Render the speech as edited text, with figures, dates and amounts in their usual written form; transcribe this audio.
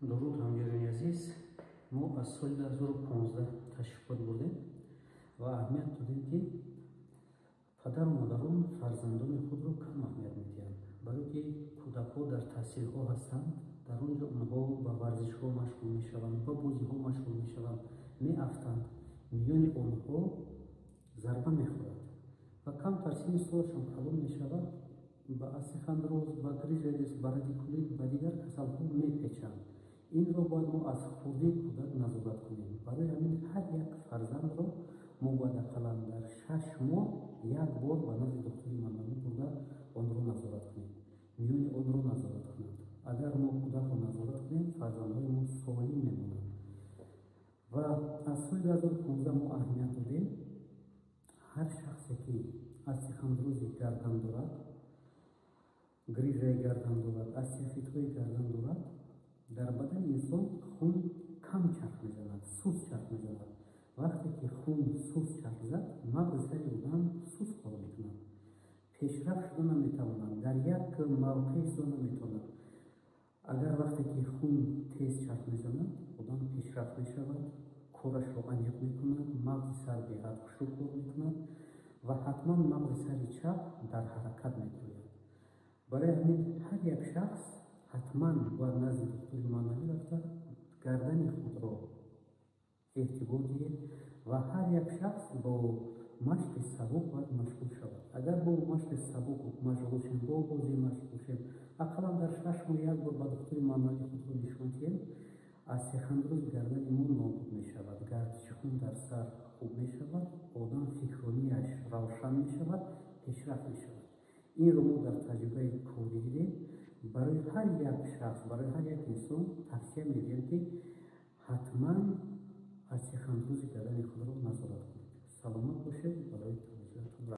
Дуруд, ҳамёрони азиз. Мо аз соли 2015 ташрифот бурдем ва аҳамият додем, ки падару модарон фарзандони худро кам аҳамият медиҳанд, барое ки кӯдакҳо дар таҳсилҳо ҳастанд. Дар он ҷо онҳо ба варзишҳо машғул мешаванд, ба бозиҳо машғул мешаванд, меафтанд, миёни онҳо зарба мехӯрад ва камтар синни солашон калон мешавад, ба остеохондроз, ба грыжа, ба радикулит, ба дигар касалҳо мепечанд. Инро бояд мо аз хурдии кӯдак назорат кунем. Барои ҳамин ҳар як фарзандро мо бояд ақаллан дар 6 моҳ як бор ба назди духтури маънавӣ бурда, онро назорат кунем, миёни онро назорат кунанд. Агар мо кӯдакро назорат кунем, фарзандҳои мо солим мемонанд. Ва аз соли 2015 мо аҳамият додем: ҳар шахсе ки остеохондрози гардан дорад, грыжаи гардан дорад, остеофитҳои гардан дорад, дар бадани инсон хун кам чарх мезанад, суст чарх мезанад. Вақте ки хун суст чарх зад, мағзи сари одам суст кор мекунад, пешрафт шуда наметавонад, дар як мавқеъ истода наметавонад. Агар вақте ки хун тез чарх мезанад, одам пешрафт мешавад, корашро аниқ мекунад, мағзи сар беҳад хушрӯ кор мекунад ва ҳатман мағзи сари чап дар ҳаракат медарояд. Барои ҳамин ҳар як шахс ҳатман бояд назди духтури маънавӣ рафта, гардани худро эътибор диҳед ва ҳар як шахс бо машқи сабук бояд машғул шавад. Агар бо машқи сабук машғул шем, бо бозӣ машғул шем, ақаллан дар 6 моҳ як бор ба духтури маънавӣ худро нишон диҳем, остеохондрози гардани мо нобуд мешавад, гардиши хун дар сар хуб мешавад, одам фикронияш равшан мешавад, пешрафт мешавад. Инро мо дар таҷрибаи корӣ дидем. Барои ҳар як шахс, барои ҳар як инсон тавсия медиҳем, ки ҳатман остеохондрози гардани худро назорат кунед. Саломат бошед. Ба